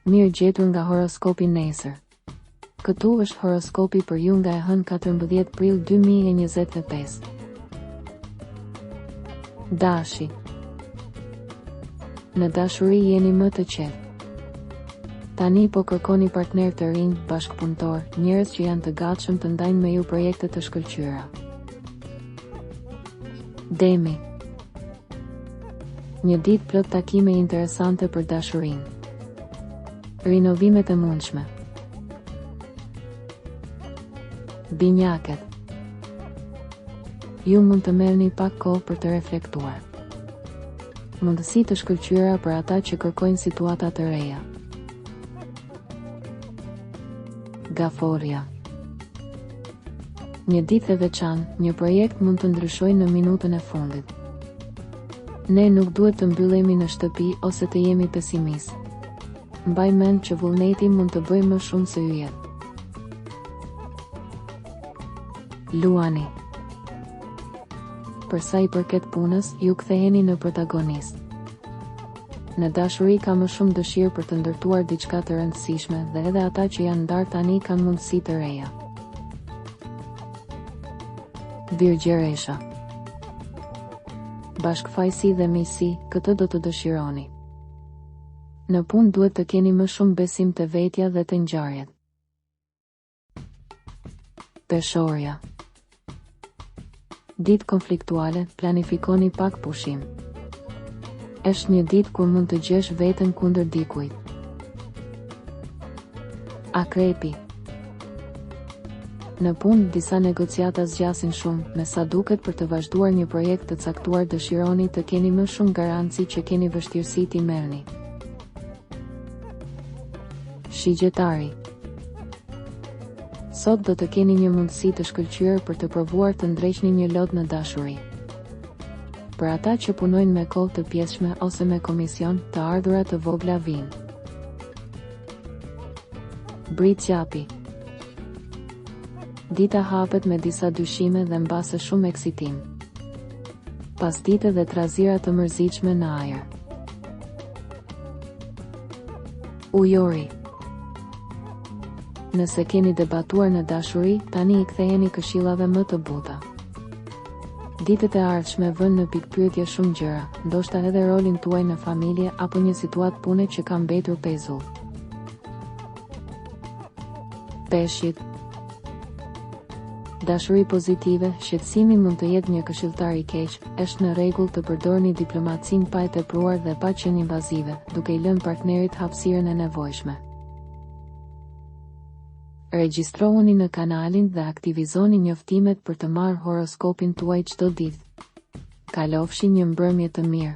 Mirë gjetur nga horoskopi nesër. Këtu është horoskopi për ju nga e hënë 14 prill 2025. Dashi. Në dashuri jeni më të qetë. Tani po kërkoni partnerë të rinj, bashkëpunëtorë, njerëz që janë të gatshëm të ndajnë me ju projekte të shkëlqyera. Demi. Një ditë plot takime interesante për dashurinë. Rinovimet e mundshme. Binjaket. Ju mund të merrni pak kohë për të reflektuar. Mundësi të shkëlqyera për ata që kërkojnë situata të reja. Gaforrja. Një ditë e veçantë, një projekt mund të ndryshojë në minutën e fundit. Ne nuk duhet të mbyllemi në shtëpi ose të jemi pesimistë. Mbaj mend që vullneti mund të bëjë më shumë se yjet. Luani. Për sa i përket punës, ju ktheheni në protagonist. Në dashuri ka më shumë dëshirë për të ndërtuar diçka të rëndësishme dhe edhe ata që janë ndarë tani kanë mundësi të reja. Virgjëresha. Bashkëfajësi dhe miqësi, këtë do të dëshironi. Në punë duhet të keni më shumë besim te vetja dhe te ngjarjet. Peshorja. Ditë konfliktuale, planifikoni pak pushim. Është një ditë kur mund të gjesh veten kundër dikujt. Akrepi. Në punë, disa negociata zgjasin shumë, me sa duket për të vazhduar një projekt të caktuar dëshironi të keni më shumë garanci që keni vështirësi t'i merrni. Shigjetari. Sot do të keni një mundësi të shkëlqyer për të provuar të ndreqni një lot në dashuri. Për ata që punojnë me kohë të pjesshme ose me komision, të ardhura të vogla vijnë. Bricjapi. Dita hapet me disa dyshime dhe mbase shumë eksitim. Pasdite dhe trazira të mërzitshme në ajër. Ujori. Nëse keni debatuar në dashuri, tani i ktheheni këshillave më të buta. Ditët e ardhshme vënë në pikëpyetje shumë gjëra, ndoshta edhe rolin tuaj në familje apo një situatë pune që ka mbetur pezull. Peshqit. Dashuri pozitive, shqetësimi mund të jetë një këshilltar i keq, është në rregull të përdorni diplomacinë pa e tepruar dhe pa qenë invazive, duke i lënë partnerit hapësirën e nevojshme. Regjistrohuni në kanalin dhe aktivizoni njoftimet për të marrë horoskopin tuaj çdo ditë. Kalofshi një mbrëmje të mirë.